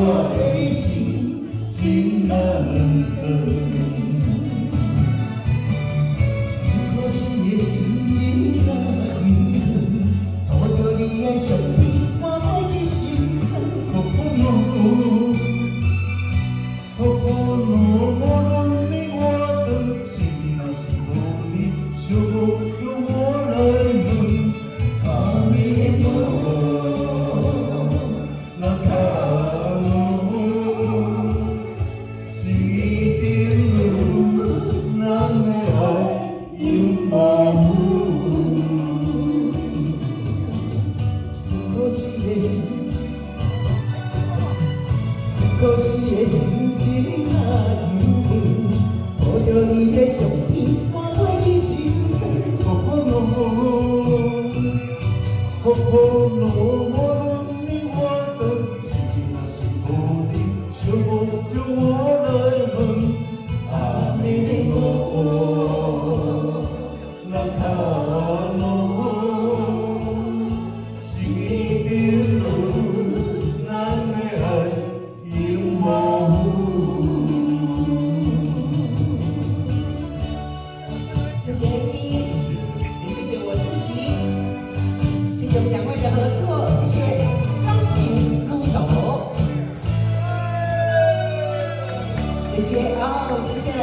的心真難斷。可惜的心情若猶存，抱著你的相片，我袂記心酸。無論你我轉，心若是無你，寂寞由我來問。雨の中の一條路，咱的愛永無分。可惜的心情，可惜的心情若猶存，抱著你的相片，我袂記心酸。無論你我轉，心若是無你，寂寞由我來問。雨の中の一條路，咱的愛永無分。謝謝你，也謝謝我自己，謝謝我們兩位的合作，謝謝鋼琴攄斗，謝謝哦，接下來。